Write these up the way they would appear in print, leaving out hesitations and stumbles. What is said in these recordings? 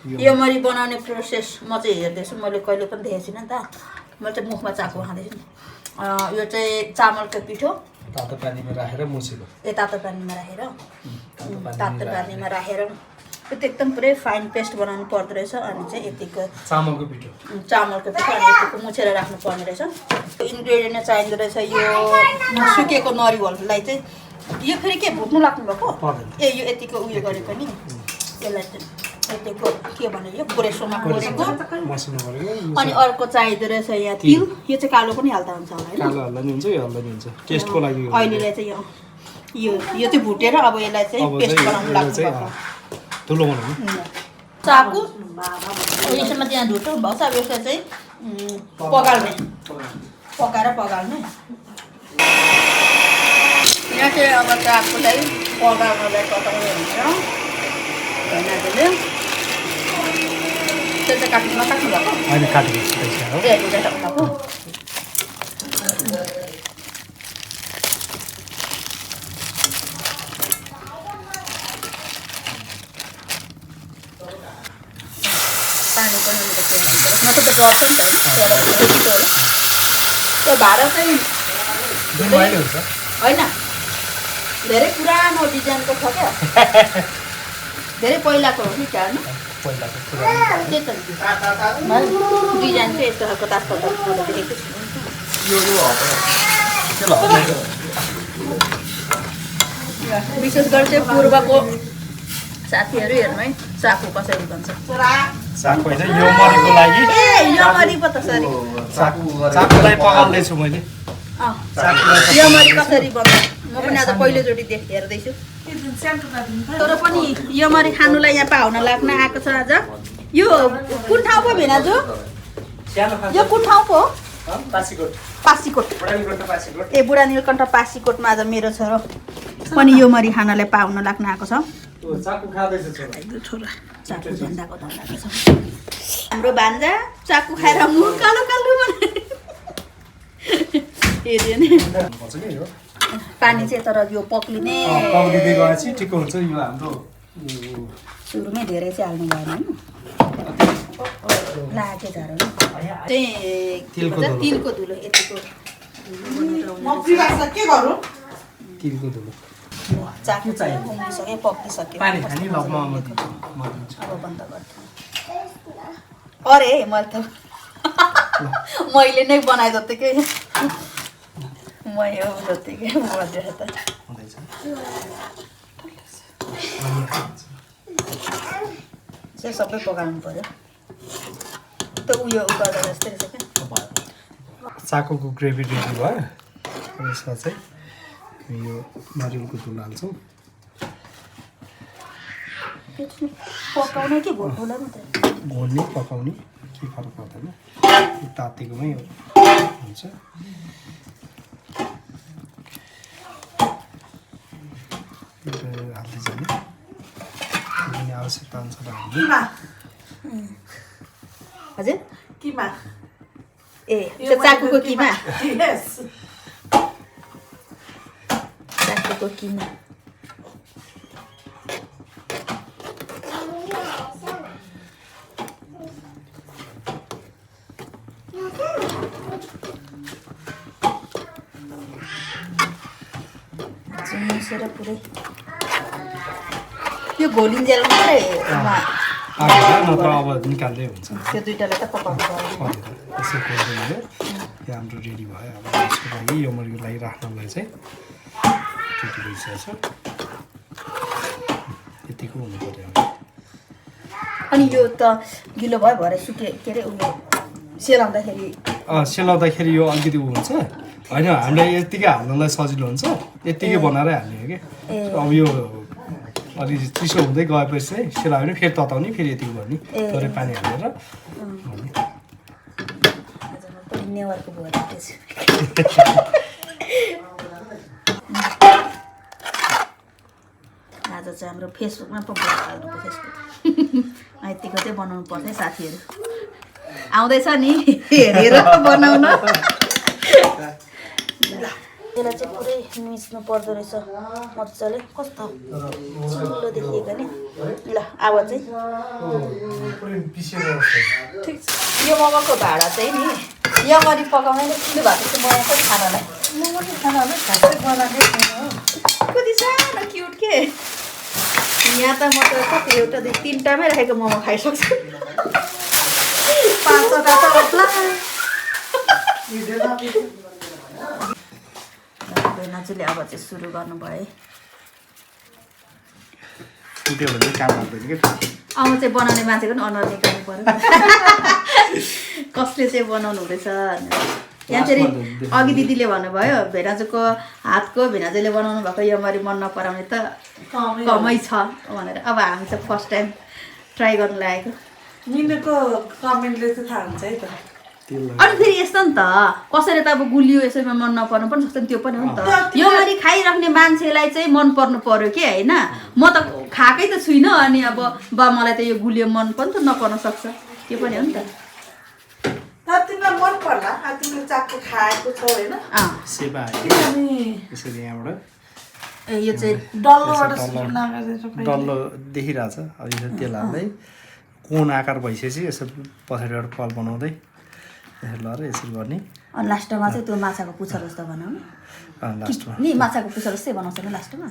यो मरी बनाउने प्रोसेस म चाहिँ हेर्दैछु मैले कहिले पनि देखेको छुइनँ नि त मैले चाहिँ मुखमा चाकु खाँदैछु यो चाहिँ चामलको पिठो तातो पानीमा राखेर मुछेको तातो पानीमा राखेर यो त एकदम पुरै फाइन पेस्ट बनाउनु पर्दो रहेछ अनि चाहिँ यतिको चामलको पिठो अनि यतिको मुछेर राख्नु पर्ने रहेछ इन्ग्रेडियन्ट चाहिँदो रहेछ यो सुकेको नरिवललाई चाहिँ यो फेरि के भुट्नु लाग्नु भएको यो यतिको उयो गरे पनि यसलाई चाहिँ यतिको के भने यो गुरेसोमा कोरेको अनि अर्को चाहिँदो रहेछ यहाँ तिल यो चाहिँ कालो पनि हाल्दा हुन्छ होला कालो हाल्दा नि हुन्छ यो हाल्दा नि हुन्छ टेस्टको लागि अहिलेलाई चाहिँ यो चाहिँ भुटेर अब यसलाई चाहिँ पेस्ट बनाउनु लाग्छ ठुलो बनाउनु चाकु यसमा त्यहाँ धुटो भएको छ अब यसलाई चाहिँ पकाएर पगाल्ने यहाँ चाहिँ अब चाकुलाई पगाल्नलाई पकाउने हुन्छ धनियाँले त्यो चाहिँ काट्नु भएको अहिले काटेको पानी पनि मतलब त गर्छ नि त त्यो भाँडा चाहिँ होइन धेरै पुरानो डिजाइनको छ क्या धेरै पहिलाको हो नि क्या त्यही त डिजाइन चाहिँ यस्तो खालको तातो देखेको छु विशेष गरी चाहिँ पूर्वको साथीहरू हेर्नु है चाकु कसरी भन्छ चाकु हैन यो मरीको लागि यो मरी पो त सरी चाकुलाई पकाल्दैछु मैले यो मरी कसरी भन्छ म पनि आज पहिलोचोटि हेर्दैछु तर पनि यो मरी खानुलाई यहाँ पाहुना लाग्न आएको छ आज यो कुन ठाउँ पो भेनाजु यो कुन ठाउँ पो पासीकोट ए बुढा नीलकण्ठ पासीकोटमा आज मेरो छोरो पनि यो मरी खानालाई पाहुना लाग्न आएको छ चाकु खाँदैछ छोरा चाकु झन्डाको धन्दाको छ हाम्रो भान्जा चाकु खाएर मुख कालो कालो हेर्यो नि पानी चाहिँ तर यो पक्लिने पक्लिँदै गएपछि ठिक हुन्छ यो हाम्रो सुरुमै धेरै चाहिँ हाल्नु भएन हैन लागे झारो चाहिँ तिलको धुलो यतिको के गरौँ तिलको धुलो चाकु चाहिँ उम्लिसक्यो पक्लिसक्यो पानी खानी लगमा अब बन्द गर्छु अरे मैले त मैले नै बनाए जत्तिकै मैले हो जत्तिकै बनेर त सबै पकाउनु पर्यो त उयो गर्दा जस्तै रहेछ क्या चाकुको ग्रेभी रेडी भयो यसमा चाहिँ यो नरिवलको धुलो हाल्छौँ पकाउने कि भोटोलाई मात्रै भोल्ने पकाउने केही फरक पर्दैन तातेकोमै हुन्छ हाल्दै जाने आवश्यकता अनुसार हाल्ने हजुर किमा ए त्यो चाकुको किमा चाकुको किमा मुसेर पुरै यो घोलिन्जेल मात्रै नत्र अब निकाल्दै हुन्छ त्यो दुईटालाई त पकाउनु पर्यो यसो खोल्दै यो हाम्रो रेडी भयो अब यसको लागि यो मरीको लागि राख्नलाई चाहिँ रेडी भइसकेको छ यतिको हुनु पर्यो अनि यो त गिलो भयो भरे सुके के अरे उयो सेलाउँदाखेरि यो अलिकति उ हुन्छ होइन हामीलाई यत्तिकै हाल्नलाई सजिलो हुन्छ यत्तिकै बनाएरै हाल्ने हो कि अब यो अलिक चिसो हुँदै गएपछि चाहिँ सेलायो भने फेरि तताउने फेरि यतिको गर्ने थोरै पानी हालेर आज चाहिँ हाम्रो फेसबुकमा पो फेसबुक यतिको चाहिँ बनाउनु पर्छ साथीहरू आउँदैछ नि हेरेर बनाउन यसलाई चाहिँ पुरै मिच्नु पर्दो रहेछ मजाले कस्तो चिल्लो देखिएको नि ल अब चाहिँ ठिक छ यो मोमोको भाडा चाहिँ नि यमरी पकाउने किन भएको चाहिँ मोमो पनि खानालाई कति सानो क्युट के यहाँ त म त कति एउटा तिनवटामै राखेको मोमो खाइसक्छु बेनाजुले अब चाहिँ सुरु गर्नुभयो अब चाहिँ बनाउने मान्छेको पनि अनुहार निकाल्नु पर्यो कसले चाहिँ बनाउनु हुँदैछ यहाँ चाहिँ अघि दिदीले भन्नुभयो भेनाजुको हातको भेनाजुले बनाउनु भएको यमरी मन नपराउने त कमै छ भनेर अब हामी चाहिँ फर्स्ट टाइम ट्राई गर्नु लागेको मिनुको कमेन्टले चाहिँ थाहा हुन्छ है त अनि फेरि यस्तो नि त कसैले त अब गुलियो यसैमा मन नपर्नु पनि सक्छ नि त्यो पनि हो नि त यमरी खाइराख्ने मान्छेलाई चाहिँ मन पर्नु पर्यो कि होइन म त खाएकै त छुइनँ अनि अब बा मलाई त यो गुलियो मन पनि त नपर्न सक्छ त्यो पनि हो नि त तिमीलाई मन पर्ला तिमीले चाकु खाएको छौ होइन ए यो चाहिँ डल्लो देखिरहेछ अब यो तेल हाल्दै कोन आकार भइसकेपछि यसो पछाडिबाट फल बनाउँदै यसरी लएर यसरी गर्ने अनि लास्टमा चाहिँ त्यो माछाको पुच्छर जस्तो बनाउनु लास्टमा नि माछाको पुच्छर जस्तै बनाउँछ नि लास्टमा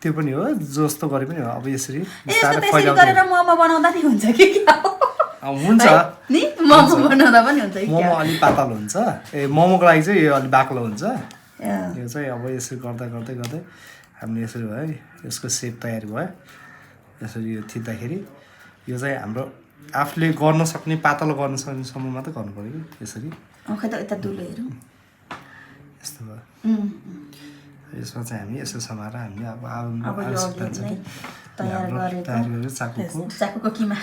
त्यो पनि हो जस्तो गरे पनि हो अब यसरी यसरी गरेर मोमो बनाउँदा नि हुन्छ कि हुन्छ नि मोमो बनाउँदा पनि हुन्छ कि मोमो अलिक पातलो हुन्छ ए मोमोको लागि चाहिँ यो अलिक बाक्लो हुन्छ यो चाहिँ अब यसरी गर्दा गर्दै गर्दै हामीले यसरी भयो यसको सेप तयारी भयो यसरी यो थिच्दाखेरि यो चाहिँ हाम्रो आफूले गर्न सक्ने पातलो गर्न सक्ने सम्म मात्रै गर्नु पऱ्यो कि यसरी खै त यता दुलो हेरौँ यस्तो भयो यसमा चाहिँ हामी यसो समाएर हामीले अब तयार गरेको चाकुको किमा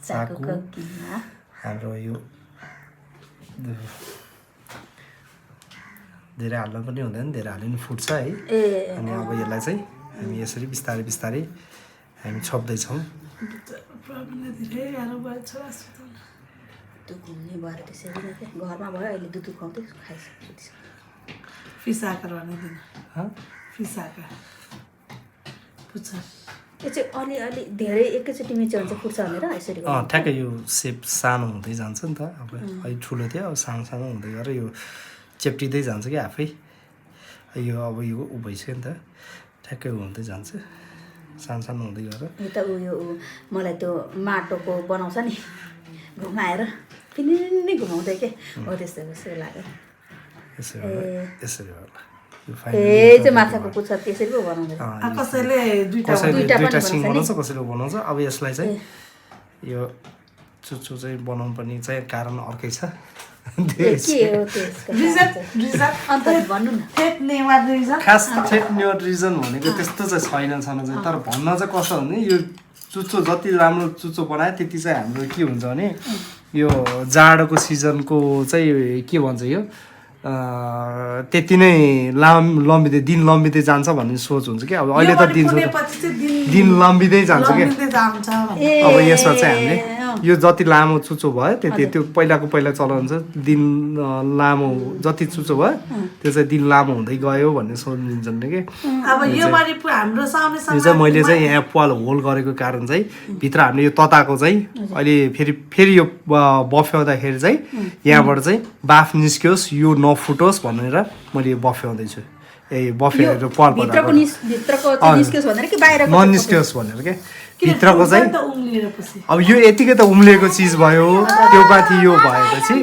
चाकुको किमा हाम्रो यो धेरै हाल्न पनि हुँदैन धेरै हाल्यो नि फुट्छ है अनि अब यसलाई चाहिँ हामी यसरी बिस्तारै बिस्तारै हामी छोप्दैछौँ त्यो घुम्ने भएर त्यसरी नै घरमा भयो अहिले दुध खुवाउँदै खाइसक्छु फिस आकार बनाइदिनु फिस आकार पुच्छर यो चाहिँ अलिअलि धेरै एकैचोटि मिच्यो भने चाहिँ फुट्छ भनेर यसरी ठ्याक्कै यो सेप सानो हुँदै जान्छ नि त अब अहिले ठुलो थियो अब सानो सानो हुँदै गएर यो चेप्टिँदै जान्छ कि आफै यो अब यो उ भइसक्यो नि त ठ्याक्कै हुँदै जान्छ सानो सानो हुँदै गएर यो त उयो मलाई त्यो माटोको बनाउँछ नि घुमाएर पिनिनी घुमाउँदै के हो त्यस्तो जस्तो लाग्यो यसरी होला ए चाहिँ माछाको पुच्छर त्यसरी पो बनाउँदै कसैले दुईटा सिङ बनाउँछ कसैले बनाउँछ अब यसलाई चाहिँ यो चुच्चो चाहिँ बनाउनु पर्ने चाहिँ कारण अर्कै छ खास थेट्ने रिजन भनेको त्यस्तो चाहिँ छैन चाहिँ तर भन्न चाहिँ कसो भने यो चुच्चो जति राम्रो चुच्चो बनायो त्यति चाहिँ हाम्रो के हुन्छ भने यो जाडोको सिजनको चाहिँ के भन्छ यो त्यति नै लम्बिँदै दिन लम्बिँदै जान्छ भन्ने सोच हुन्छ कि अब अहिले त दिन लम्बिँदै जान्छ क्या अब यसमा चाहिँ हामीले यो जति लामो चुच्चो भयो त्यति त्यो पहिलाको पहिला चलन छ दिन लामो जति चुच्चो भयो त्यो चाहिँ दिन लामो हुँदै गयो भन्ने सोचिन्छन् कि अब यो चाहिँ मैले चाहिँ यहाँ पाल होल गरेको कारण चाहिँ भित्र हामीले यो तताको चाहिँ अहिले फेरि यो बफ्याउँदाखेरि चाहिँ यहाँबाट चाहिँ बाफ निस्कियोस् यो नफुटोस् भनेर मैले यो बफ्याउँदैछु ए बफ्याएर पाल ननिस्कियोस् भनेर क्या भित्रको चाहिँ अब यो यतिकै त उम्लिएको चिज भयो त्यो माथि यो भएपछि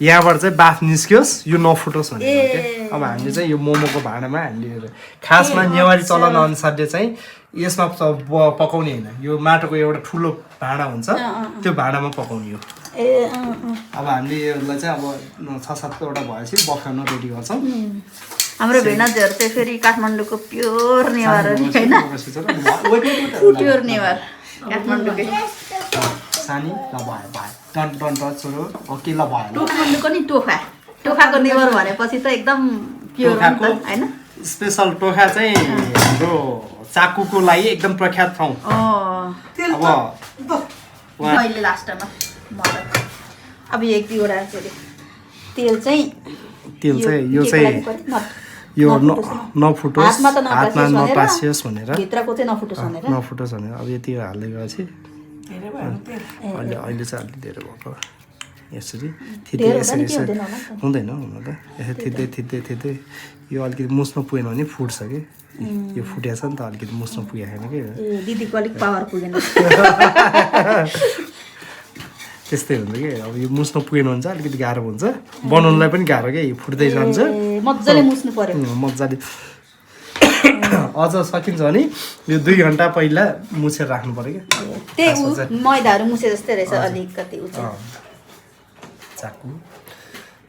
यहाँबाट चाहिँ बाफ निस्कियोस् यो नफुटोस् भनेर क्या अब हामीले चाहिँ यो मोमोको भाँडामा हामीले खासमा नेवारी चलन अनुसारले चाहिँ यसमा पकाउने होइन यो माटोको एउटा ठुलो भाँडा हुन्छ त्यो भाँडामा पकाउने हो अब हामीले यसलाई चाहिँ अब 6-7वटा भएपछि बफ्याउन रेडी गर्छौँ हाम्रो भेनाजहरू चाहिँ फेरि काठमाडौँको प्योर नेवार होइन प्योर नेवार काठमाडौँकै सानी ल भयो छोरो ओके ल भयो काठमाडौँको नि टोखाको नेवार भनेपछि त एकदम प्योर होइन स्पेसल टोखा चाहिँ हाम्रो चाकुको लागि एकदम प्रख्यात ठाउँ अब अहिले लास्टमा अब एक दुईवटा तेल चाहिँ यो चाहिँ यो नफुटोस् हातमा त हातमा नटासियोस् नटासियोस् भनेर भित्रको चाहिँ नफुटोस् भनेर नफुटोस् भनेर अब यति हाल्दै गएपछि अहिले चाहिँ अलिक धेरै भएको यसरी थिच्दै यसरी हुँदैन हुन त यसरी थिच्दै यो अलिकति मुस्न पुगेन भने फुट्छ कि यो फुटेछ नि त अलिकति मुस्न पुगेको छैन कि दिदीको अलिक पावर पुगेन त्यस्तै हुन्छ कि अब यो मुस्न पुगेन भने चाहिँ अलिकति गाह्रो हुन्छ बनाउनुलाई पनि गाह्रो क्या फुट्दै जान्छ मजाले मुस्नु पर्यो मजाले अझ सकिन्छ भने यो 2 घन्टा पहिला मुछेर राख्नु पर्यो क्या त्यही मैदाहरू मुसे जस्तै रहेछ अलिकति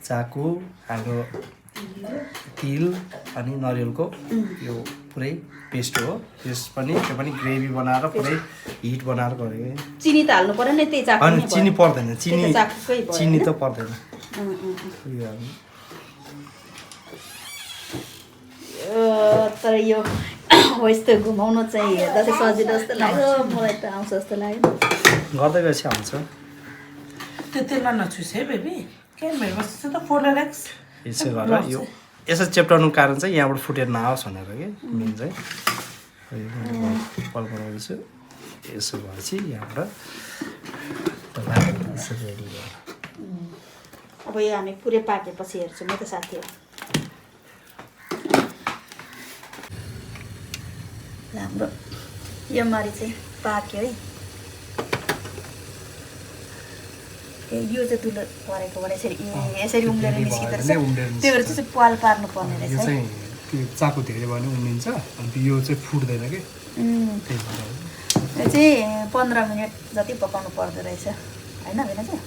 चाकु हाम्रो तिल अनि नरिवलको यो पुरै पेस्ट हो त्यो पनि ग्रेभी बनाएर पुरै हिट बनाएर गरेको चिनी त हाल्नु पर्यो नि त्यही चाकु अनि चिनी पर्दैन चाकुकै भयो चिनी त पर्दैन तर यो हो यस्तो घुमाउनु चाहिँ हेर्दा चाहिँ सजिलो जस्तो लाग्यो मलाई त आउँछ जस्तो लाग्यो गर्दै गएपछि आउँछ त्यो तेलमा नछुस है बेबी के मेरो त फोल्डरक्स यसो गरेर यो यसो चेप्टाउनुको कारण चाहिँ यहाँबाट फुटेर नआओस् भनेर के मेन चाहिँ पल बनाउँदैछु यसो भएपछि यहाँबाट यसो रेडी गरेर अब यो हामी पुरै पाकेपछि हेर्छु म त साथीहरू हाम्रो यो मरी चाहिँ पाक्यो है यो चाहिँ दुलो परेकोबाट यसरी उम्लेर निस्किँदो रहेछ त्यो भएर चाहिँ पाल पार्नु पर्ने रहेछ यो चाहिँ चाकु धेरै भयो भने उम्लिन्छ अनि यो चाहिँ फुट्दैन कि यो चाहिँ 15 मिनट जति पकाउनु पर्दो रहेछ होइन होइन चाहिँ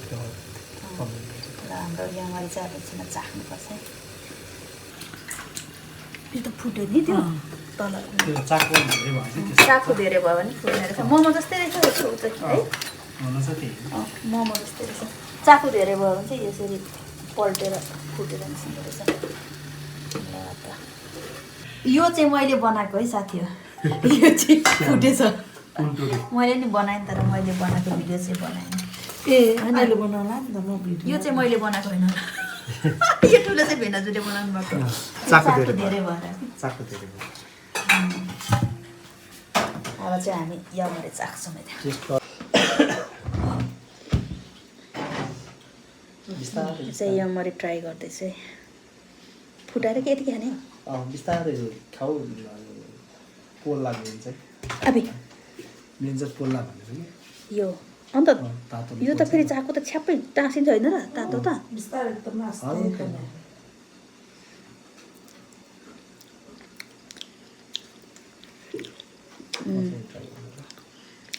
ल हाम्रो यो मरी चाहिँ अब एकछिनमा चाख्नुपर्छ है यो त फुट्यो नि त्यो तल चाकु धेरै भयो भने फुट्ने रहेछ मोमो जस्तै रहेछ है मोमो जस्तै रहेछ चाकु धेरै भयो भने चाहिँ यसरी पल्टेर फुटेर निस्किँदो रहेछ यो चाहिँ मैले बनाएको है साथी हो यो चाहिँ फुटेछ मैले नि बनाएँ तर मैले बनाएको भिडियो चाहिँ बनाएँ मैले बनाउला नि त म भिडियो यो चाहिँ मैले बनाएको होइन यो ठुलो चाहिँ भेनाजुले बनाउनु भएको चाकु धेरै भएर अब चाहिँ हामी यमरी चाख्छौँ चाहिँ यमरी ट्राई गर्दैछु है फुटाएर के यति खाने बिस्तारै खाऊ पोल लाग्ने हुन्छ अबे मेन चाहिँ पोल्ला भनेको कि यो अन्त यो त फेरि चाकु त छ्याप्पै टाँसिन्छ होइन र तातो त बिस्तारै एकदम आस्ते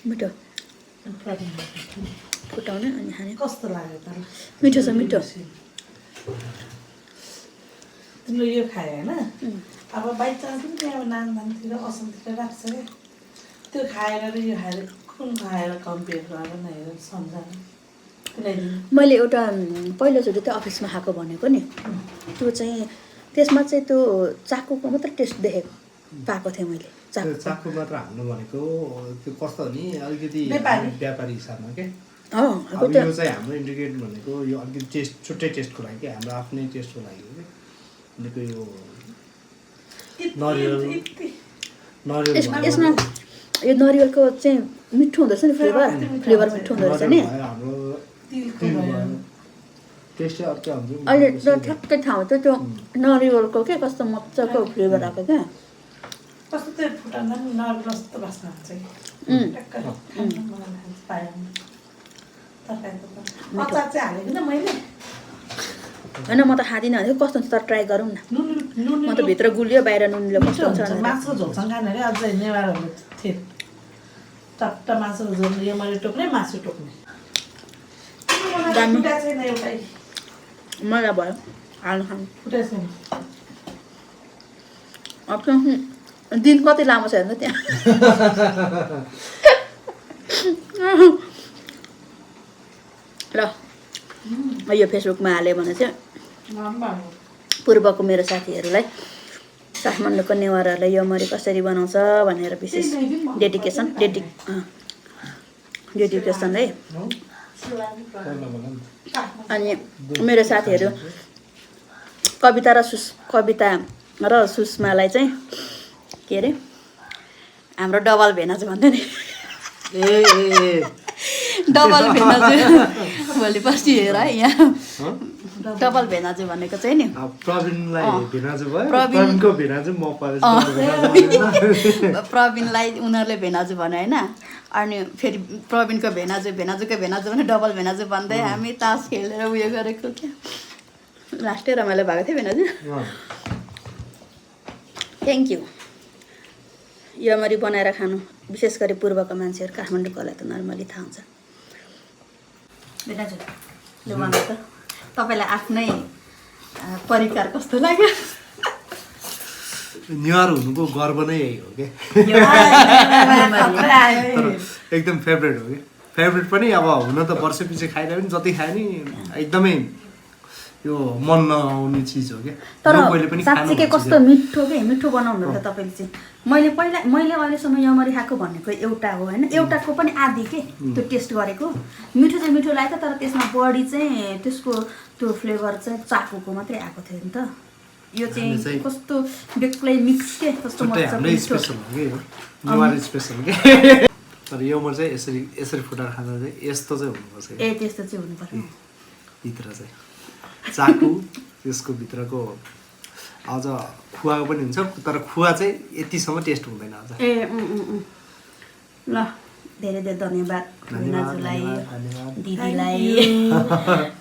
मिठो फुटाउने अनि खाने कस्तो लाग्यो त मिठो छ मिठो तिमीले यो खायो होइन अब बाई चान्स पनि त्यहाँ नानतिर असलतिर राख्छ क्या त्यो खाएर र यो खाएर कुन खाएर कम्पेयर गरेर न हेर सम्झाएर मैले एउटा पहिलोचोटि त्यो अफिसमा खाएको भनेको नि त्यो चाहिँ त्यसमा चाहिँ त्यो चाकुको मात्र टेस्ट देखेको पाएको थिएँ मैले चाकु मात्र हाल्नु भनेको त्यो कस्तो नि अलिकति व्यापारी हिसाबमा के यो चाहिँ हाम्रो इन्डिकेट भनेको यो अलिकति टेस्ट छुट्टै टेस्टको लागि के हाम्रो आफ्नै टेस्टको लागि हो कि यो नरिवल यसमा यो नरिवलको चाहिँ मिठो हुँदो रहेछ नि फ्लेभर मिठो हुँदो रहेछ नि अहिले ठ्याक्कै ठाउँ चाहिँ त्यो नरिवलको के कस्तो मजाको फ्लेभर आएको क्या कस्तो त्यो फुटाउँदा पनि नरिवल जस्तो बास्ना हुन्छ अचार चाहिँ हालेको नि मैले होइन म त खाँदिनँ भनेको कस्तो हुन्छ तर ट्राई गरौँ न म त भित्र गुलियो बाहिर नुनले कस्तो हुन्छ मासुको झोलसँग खानेर अझै नेवारहरू थिए टट्ट मासुको झोल यो मैले टोक्ने मासु टोक्ने मलाई भयो हाल्नु खानु फुटेको छैन अब दिन कति लामो छ हेर्नु त्यहाँ ल यो फेसबुकमा हाल्यो भने चाहिँ पूर्वको मेरो साथीहरूलाई काठमाडौँको नेवारहरूलाई यो मरी कसरी बनाउँछ भनेर विशेष डेडिकेसन है अनि मेरो साथीहरू कविता र सुषमालाई चाहिँ के अरे हाम्रो डबल भेनाजु भन्दै नि डबल भेनाजु भोलि पर्सि हेर है यहाँ डबल भेनाजु भनेको चाहिँ नि प्रवीणलाई भेनाजु भयो प्रवीण- प्रवीणको भेनाजु म परेछ प्रवीणलाई उनीहरूले भेनाजु भने होइन अनि फेरि प्रवीणको भेनाजुको भेनाजु भने डबल भेनाजु भन्दै हामी तास खेलेर उयो गरेको क्या लास्टै रमाइलो भएको थियो भेनाजु थ्याङ्क यू यमरी बनाएर खानु विशेष गरी पूर्वको मान्छेहरू काठमाडौँकोलाई त नर्मली थाहा हुन्छ भेनाजु लु भन्नु त तपाईँलाई आफ्नै परिकार कस्तो लाग्यो निहार हुनुको गर्व नै यही हो कि एकदम फेभरेट हो कि फेभरेट पनि अब हुन त वर्षपछि खाएर पनि जति खायो नि एकदमै यो मन नआउने चिज हो कि तर यो पहिले पनि खानु साँच्चीकै मन कस्तो मिठो के मिठो बनाउनु हुन्छ तपाईँले चाहिँ मैले अहिलेसम्म यमरी खाएको भनेको एउटा हो होइन एउटाको पनि आधी के त्यो टेस्ट गरेको मिठो चाहिँ मिठो लाग्यो तर त्यसमा बढी चाहिँ त्यसको त्यो फ्लेभर चाहिँ चाकुको मात्रै आएको थियो नि त यो चाहिँ कस्तो बेग्लै मिक्स के कस्तो छुट्टै मजाको हाम्रै मिठो स्पेसल हो कि निहार स्पेसल के तर यो म चाहिँ यसरी फुटाएर खाँदा चाहिँ यस्तो चाहिँ हुनुपर्छ ए त्यस्तो चाहिँ हुनु पर्यो भित्र चाहिँ चाकु त्यसको भित्रको अझ खुवाको पनि हुन्छ तर खुवा चाहिँ यतिसम्म टेस्ट हुँदैन अझ ए ल धेरै धेरै धन्यवाद भेनाजुलाई धन्यवाद दिदीलाई